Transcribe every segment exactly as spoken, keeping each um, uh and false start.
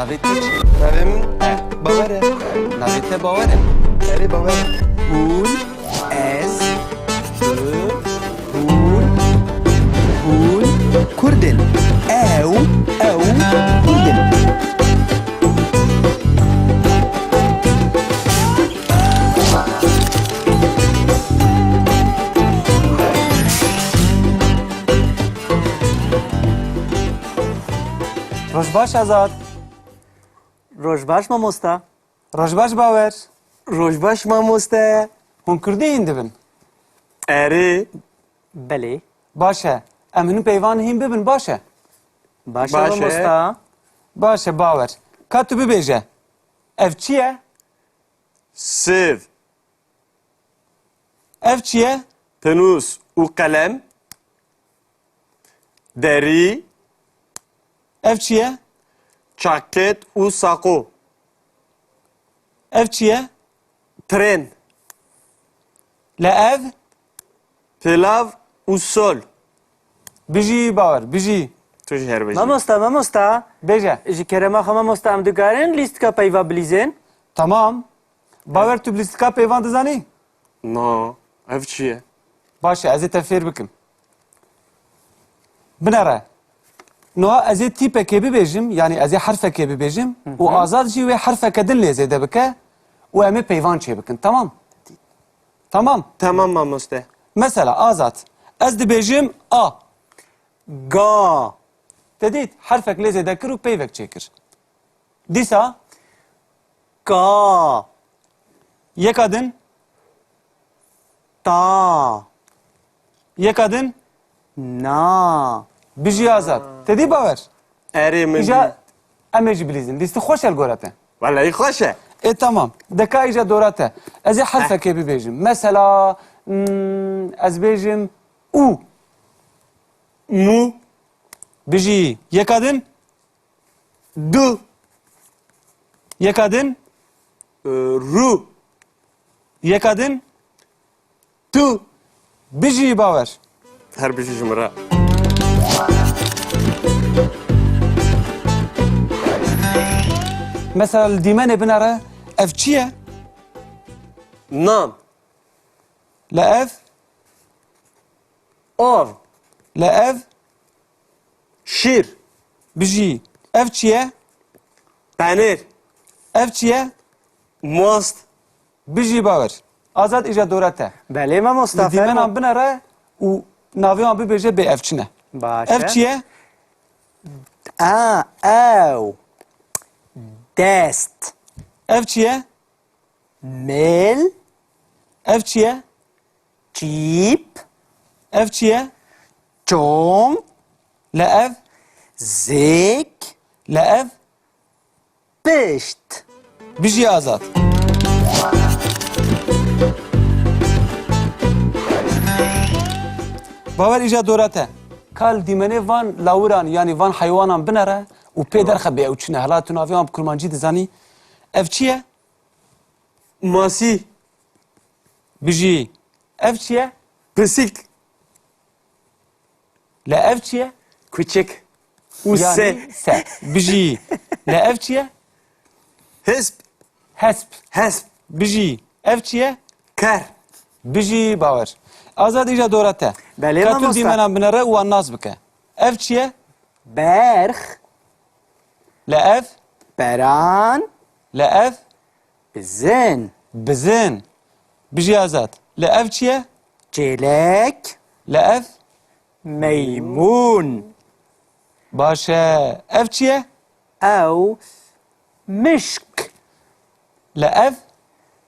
Navê te çi? Navê min Bawer e. Navê te Bawer e. Erê, Bawer e. Hûn, ez, tu, hûn, hûn Kurd in. Ew, ew Kurd in. Roj baş, Azad. Roj baş, mamosta. Roj baş, Bawer. Roj baş, mamoste. Hûn kurdî hîn dibin? Erê. Belê. Baş e. Em hûn peyvan hîn bibin, baş e. Baş e, Baş e. Mamosta. Baş e, Bawer. Ka tu bibêje. Ev çi ye? Sêv. Ev çi ye? Penûs û qelem. Derî. Ev çi ye? Çaket û saqo. Ev çi ye? Tren. Le ev? Pilav û sol. Bijî Bawer, bijî. Tu jî her bijî. Mamosta, mamosta. Bêje. Ji kerema xwe mamosta, em dikarin lîstika peyva bilîzin? Tamam. Bawer, tu bi lîstika peyvan dizanî? Na, ev çi ye? Baş e, ez ê te fêr bikim. Binere. Niha ez ê tîpekê bibêjim, yanî ez ê herfekê bibêjim û Azad jî wê herfeke din lê zêde bike û em ê peyvan çêbikin. Tamam? Tamam. Tamam mamoste. Mesela Azad, ez dibêjim A. Ga. Te dît, herfek lê zêde kir û peyvek çêkir. Dîsa? Ka. Yeka din? Ta. Yeka din? Na. Bijî Azad. Te dî Bawer? Erê min Îja dî. Em ê jî bilîzin. Lîsti xweş e li gora te. Welehî xweş e. Ê, tamam. De ka îja dora te. Ez ê herfekê bibêjim. Mesela, hmm, ez bêjim û. Mû. Bijî. Yeka din? Du. Yeka din? Ee, ru. Yeka din? Tu. Bijî Bawer. Her bijî ji min re. Mesela li dîmenê binere, ev çi ye? Nan. Le ev? Av. Le ev? Şîr. Bijî. Ev çi ye? Penêr. Ev çi ye? Mast. Bijî Bawer. Azad, îja dora te. Belê mamosta, fermo. Li dîmenan binere û navê wan bibêje bê ev çi ne. Baş e. Ev çi ye? A, ew. Dest. Ev çi ye? Mêl. Ev çi ye? Çîp. Ev çi ye? Çong. Le ev? Zêk. Le ev? Pişt. Bijî Azad. Bawer, îja dora te. Ka li dîmenê van lawiran, yanî van heywanan binere û pê derxe bê ew çi ne. Hela tu navê wan bi kurmancî dizanî. Ev çi ye? Masî. Bijî. Ev çi ye? Pisîk. Le ev çi ye? Kuçik. Û se. Yanî se. Bijî. Le ev çi ye? Hesp. Hesp. Hesp. Bijî. Ev çi ye? Ker. Bijî Bawer. Azad, îja dora te. Belê mamosta. Ka tu dîmenan binere û wan nas bike. Ev çi ye? Berx. Le ev? Beran. Le ev? Bizin. Bizin. Bijî Azad. Le ev çi ye? Çêlek. Le ev? Meymûn. Baş e. Ev çi ye? Ew mişk. Le ev?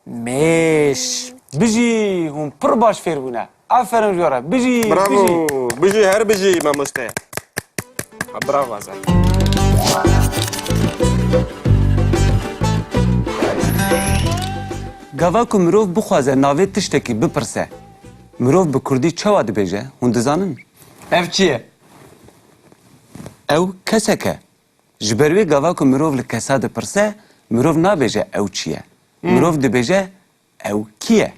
Mêş. Bijî, hûn pir baş fêr bûne. Aferin ji we re. Bijî, Bravo. Bijî. Bijî, her bijî mamoste. Ha, bravo Azad. Gava ku mirov bixwaze navê tiştekî bipirse, mirov bi kurdî çawa dibêje? Hûn dizanin? Ev çi ye? Ew kesek e. Ji ber wê gava ku mirov li kesa dipirse, mirov nabêje ew çi ye? Hmm. Mirov dibêje ew kî ye?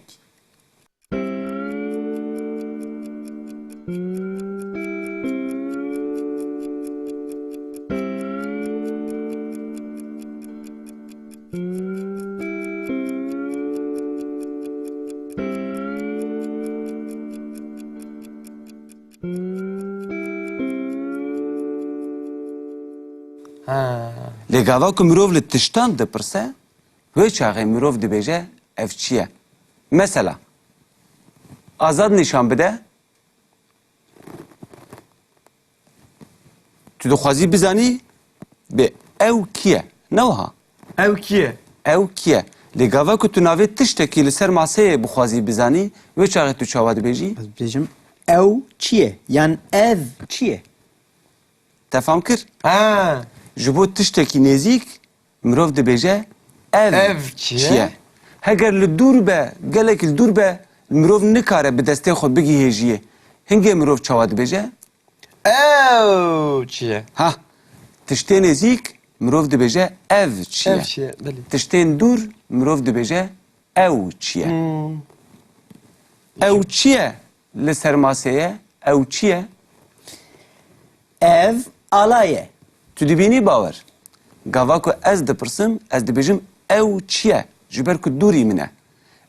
Ha. Lê gava ku mirov li tiştan dipirse, wê çaxê mirov dibêje, ev çi ye? Mesela, Azad nîşan bide. Tu dixwazî bizanî, bê ew kî ye? Ne wiha? Ew kî ye? Ew kî ye? Lê gava ku tu navê tiştekî li ser maseyê bixwazî bizanî, wê çaxê tu çawa dibêjî? Ez dibêjim, ew çi ye? Yan ev çi ye? Te fam kir? Ha. Ji bo tiştekî nêzîk, mirov dibêje, ev Ev çi çi ye? ye? Heger li dûr be, gelek li dûr be, mirov nikare bi destê xwe bigihêjiyê. Hingê mirov çawa dibêje? Ew çi ye? Ha, tiştê nêzîk, mirov dibêje, ev çi ye? Ev çi ye? Belê. Tiştên dûr, mirov dibêje, ew çi ye? Hmm. Ew çi ye? Li ser masê ye. Ew çi ye? Ev ala ye. Tu dibînî, Bawer? Gava ku ez dipirsim, ez dibêjim, ew çi ye? Ji ber ku dûrî min e.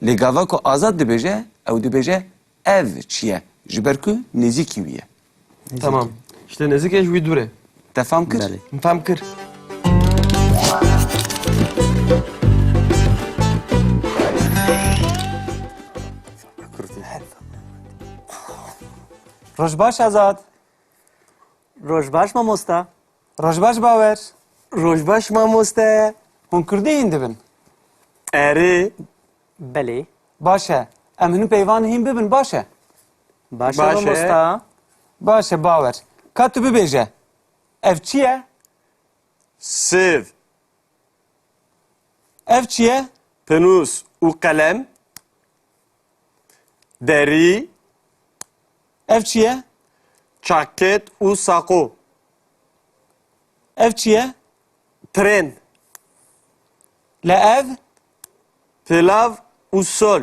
Lê gava ku Azad dibêje, ew dibêje, ev çi ye? Ji ber ku nêzîkî wî ye. Tamam. Îşte nêzîk e, ji wî dûr e. Te fam kir? Belê. Min fam kir. Roj baş, Azad. Roj baş, mamosta. Roj baş, Bawer. Roj baş, mamoste. Hûn kurdî hîn dibin? Erê. Belê. Baş e. Em hin peyvan hîn bibin, baş e. Baş e, Baş e. Mamosta. Baş e, Bawer. Ka tu bibêje. Ev çi ye? Sêv. Ev çi ye? Pinûs û qelem. Derî. Ev çi ye? Çaket û saqo. Ev çi ye? Tren. Le ev? Pilav û sol.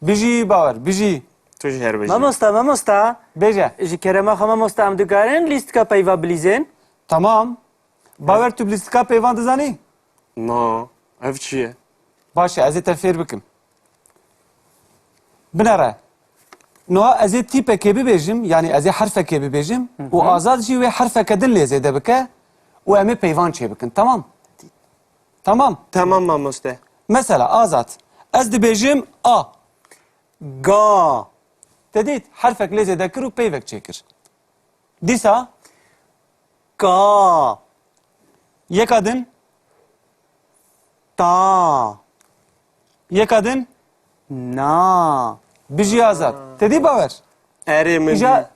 Bijî Bawer, bijî. Tu jî her bijî. Mamosta, mamosta. Bêje. Ji kerema xwe mamosta, em dikarin lîstika peyva bilîzin? Tamam. Bawer, tu bi lîstika peyvan dizanî? Na, ev çi ye? Baş e, ez ê te fêr bikim. Binere. Niha ez ê tîpekê bibêjim, yanî ez ê herfekê bibêjim û Azad jî wê herfeke din lê zêde bike û em ê peyvan çêbikin. Temam? Temam. Temam mamoste. Mesela Azad, ez dibêjim a. Ga. Te dît, herfek lê zêde kir û peyvek çêkir. Dîsa? Ka. Yeka din? Ta. Yeka din? Na. Bijî Azad. Te dî Bawer? Erê min Îja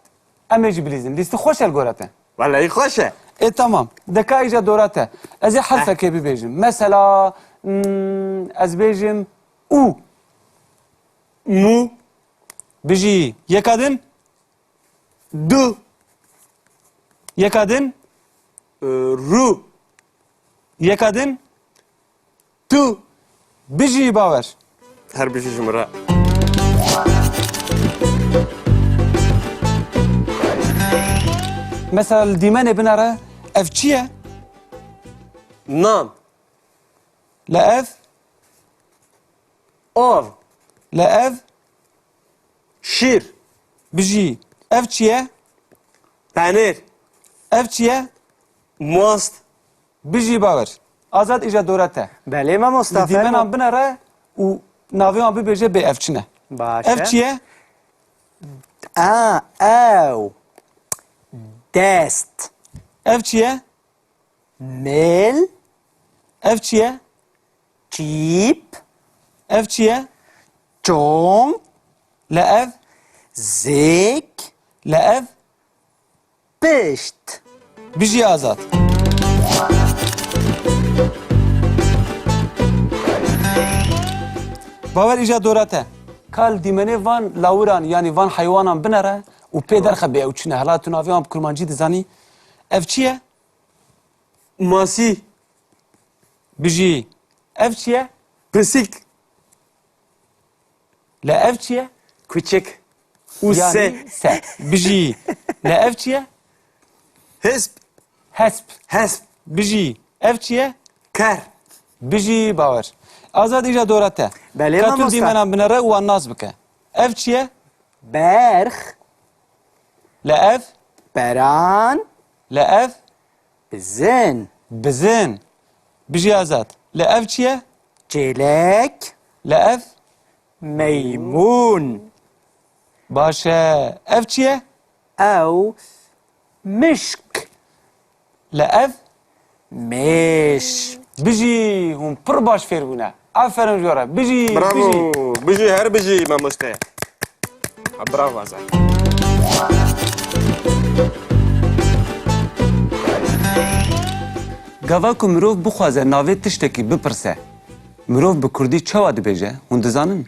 dî. Em ê jî bilîzin. Lîsti xweş e li gora te. Welehî xweş e. Ê, tamam. De ka îja dora te. Ez ê herfekê bibêjim. Mesela, hmm, ez bêjim û. Mû. Bijî. Yeka din? Du. Yeka din? Ee, ru. Yeka din? Tu. Bijî Bawer. Her bijî ji min re. Mesela li dîmenê binere, ev çi ye? Nan. Le ev? Av. Le ev? Şîr. Bijî. Ev çi ye? Penêr. Ev çi ye? Mast. Bijî Bawer. Azad, îja dora te. Belê mamosta, fermo. Li dîmenan binere û navê wan bibêje bê ev çi ne. Baş e. Ev çi ye? A, ew. Dest. Ev çi ye? Mêl. Ev çi ye? Çîp. Ev çi ye? Çong. Le ev? Zêk. Le ev? Pişt. Bijî Azad. Bawer, îja dora te. Ka li dîmenê van lawiran, yanî van heywanan binere û pê derxe bê ew çi ne. Hela tu navê wan bi kurmancî dizanî. Ev çi ye? Masî. Bijî. Ev çi ye? Pisîk. Le ev çi ye? Kuçik. Û se. Yanî se. Bijî. Le ev çi ye? Hesp. Hesp. Hesp. Bijî. Ev çi ye? Ker. Bijî Bawer. Azad, îja dora te. Belê mamosta. Ka tu dîmenan binere û wan nas bike. Ev çi ye? Berx. Le ev? Beran. Le ev? Bizin. Bizin. Bijî Azad. Li ev çi ye? Çêlek. Li ev? Meymûn. Baş e. Ev çi ye? Ew mişk. Li ev? Mêş. Bijî, hûn pir baş fêr bûne. Aferin ji we re. Bijî, Bravo. Bijî. Bijî, her bijî mamoste. Ha, bravo Azad. Gava ku mirov bixwaze navê tiştekî bipirse, mirov bi kurdî çawa dibêje? Hûn dizanin?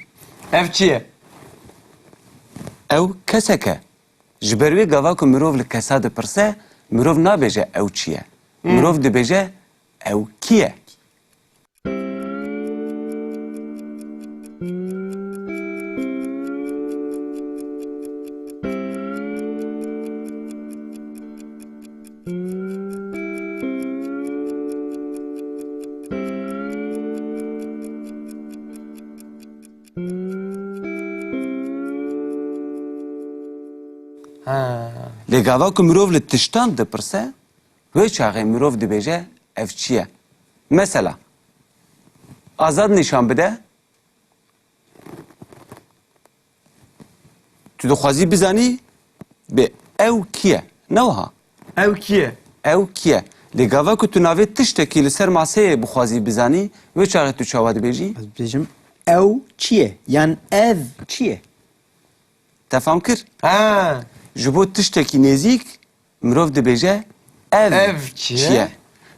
Ev çi ye? Ew kesek e. Ji ber wê gava ku mirov li kesa dipirse, mirov nabêje ew çi ye. Hmm. Mirov dibêje ew kî ye? Ha. Lê gava ku mirov li tiştan dipirse, wê çaxê mirov dibêje, ev çi ye? Mesela, Azad nîşan bide. Tu dixwazî bizanî, bê ew kî ye? Ne wiha? Ew kî ye? Ew kî ye? Lê gava ku tu navê tiştekî li ser maseyê bixwazî bizanî, wê çaxê tu çawa dibêjî? Ez dibêjim, ew çi ye? Yan ev çi ye? Te fam kir? Ha. Ji bo tiştekî nêzîk, mirov dibêje, ev Ev çi çi ye? ye?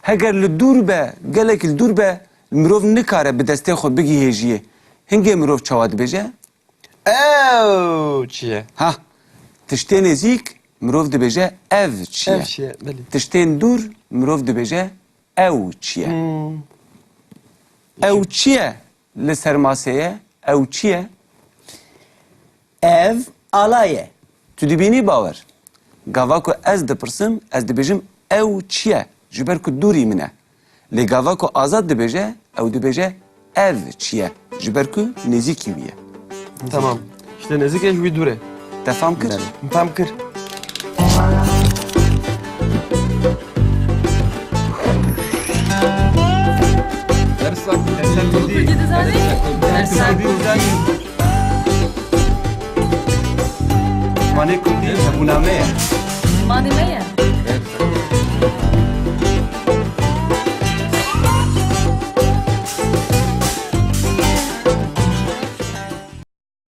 Heger li dûr be, gelek li dûr be, mirov nikare bi destê xwe bigihêjiyê. Hingê mirov çawa dibêje? Ew çi ye? Ha, tiştê nêzîk, mirov dibêje, ev çi ye? Ev çi ye? Belê. Tiştên dûr, mirov dibêje, ew çi ye? Hmm. Ew çi ye? Li ser masê ye. Ew çi ye? Ev ala ye. Tu dibînî Bawer? Gava ku ez dipirsim, ez dibêjim, ew çi ye? Ji ber ku dûrî min e. Lê gava ku Azad dibêje, ew dibêje, ev çi ye? Ji ber ku nêzîkî wî ye. Tamam. Îşte nêzîk e, ji wî dûr e. Te fam kir? Belê. Fam kir. Dersa Kurdî dizanî? Dersa Kurdî dizanî? Zimanê Kurdî hebûna me ye. Zimanê me ye.